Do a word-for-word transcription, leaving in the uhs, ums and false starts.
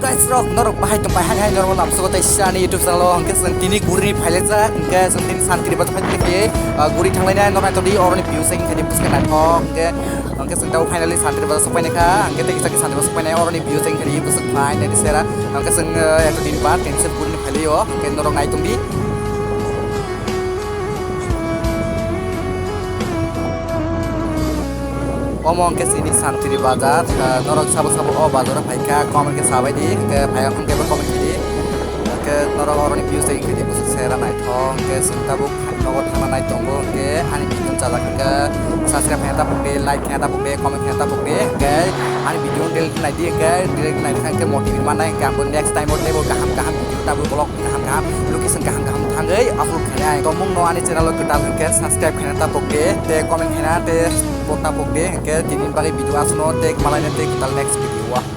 Guys rok, norok bahai tong pai, hai hai norok lamsogo tei sani YouTube channel o hwnkhe chwng tini guri ni phailajak, hwnkhe chwng tini Santiri Bazar phai tongkhe, ah, guri thanglainai norok naitodi oroni views wngkha di bwswk naithok, hwnkhe, hwnkhe chwng tabuk finally Santiri Bazar sokpainai kha, hwnkhe tei kisa kisa Santiri Bazar sokpainai oroni views wngkha di bwswk phai nai di sera, hwnkhe chwng, eh, eto din baad cancel guri ni phailio, hwnkhe norok nai tongdi. Omo hwnkhe chini Santiri Bazar, ah, norok sabo sabo o bazar o phaikha, comment khe sabaidi, hwnkhe phaiya hwnkhe bo comment khidi, hwnkhe norok oroni views tei khidi bwswk sera naithok, hwnkhe chwng tabuk nogo thangna nai tongo, hwnkhe ani video chajak hwnkhe subscribe khaina ta pokdi, like khaina ta pokdi, comment khaina ta pokdi, hwnkhe ani video delete naidi, hwnkhe delete naidi hwnkhe motivate mannai, hwnkhe ang bo next time o teibo kaham kaham video tabuk vlog kaham kaham location kaham kaham thangwi upload khainai. Tongmung no ani channel o kwtal hwnkhe subscribe khaina ta pokdi, tei comment khaina tei support ta pokdi, hwnkhe tini bagwi video aswkno tei malaina tei kwtal next video o.